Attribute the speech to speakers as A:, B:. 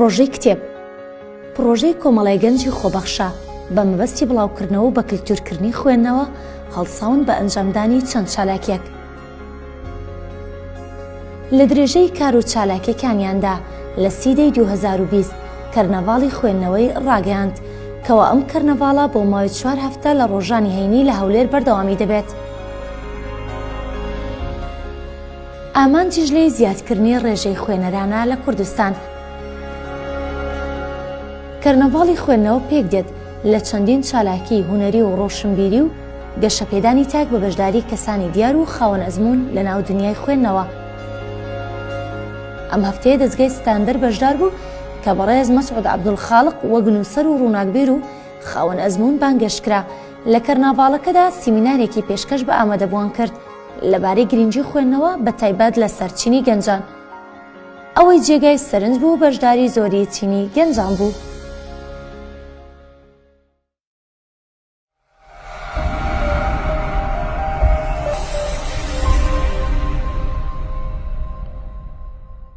A: پڕۆژەی کتێب پڕۆژەی کۆمەڵەی گەنجی خۆبەخشە بە مەبەستی بڵاوکردنەوە و بەکلتورکردنی خوێندنەوە هەڵساون بە ئەنجامدانی چەند چالاکیەک. لە درێژەی کار و چالاکیەکانیاندا لە سی دەی 2020 کەرنەڤاڵی خوێندنەوەی ڕاگەیاند کەوا ئەم کەرنەڤاڵە بۆ ماوەی چوار هەفتە لە ڕۆژانی هەینی لە هەولێر بەردەوامی دەبێت. ئامانجیش لێی زیادکردنی ڕێژەی خوێنەرانە لە کوردستان. کەرنەڤاڵی خوێندنەوە پێکدێت لە چەندین چالاکیی هونەری و ڕۆشنبیری و گەشەپێدانی تاک بە بەشداری کەسانی دیار و خاوەن ئەزموون لەناو دنیای خوێندنەوە. ئەم هەفتەیە دەزگای ستاندەر بەشدار بوو کە بەڕێز مەسعود عەبدولخاڵق وەک نووسەر و ڕووناکبیر و خاوەن ئەزموون بانگهێشت کرا لە کەرناڤاڵەکەدا سیمینارێکی پێشکەش بە ئامادەبووان کرد لەبارەی گرنگی خوێندنەوە بەتایبەت لەسەر چینی گەنجان. ئەوەی جێگای سەرنج بوو بەشداری زۆری چینی گەنجان بوو.